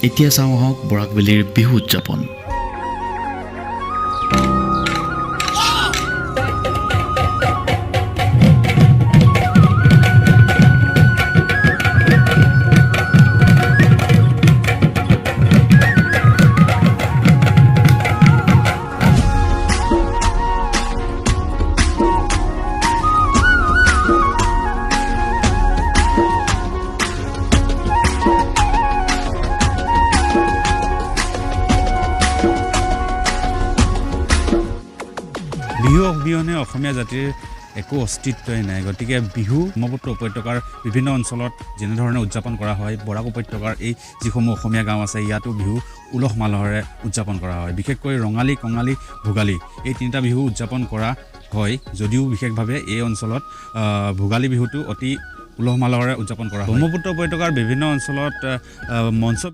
এতিয়া চাওঁ আহক বৰাকভেলীৰ বিহু উদযাপন। বিহু অবিহনে অসমীয়া জাতিৰ একো অস্তিত্বই নাই। গতিকে বিহু ব্ৰহ্মপুত্ৰ উপত্যকাৰ বিভিন্ন অঞ্চলত যেনেধৰণে উদযাপন কৰা হয়, বৰাক উপত্যকাৰ এই যিসমূহ অসমীয়া গাঁও আছে ইয়াতো বিহু উলহ মালহেৰে উদযাপন কৰা হয়। বিশেষকৈ ৰঙালী, কঙালী, ভোগালী এই তিনিটা বিহু উদযাপন কৰা হয় যদিও বিশেষভাৱে এই অঞ্চলত ভোগালী বিহুটো অতি উলহ মালহেৰে উদযাপন কৰা হয়। ব্ৰহ্মপুত্ৰ উপত্যকাৰ বিভিন্ন অঞ্চলত মঞ্চ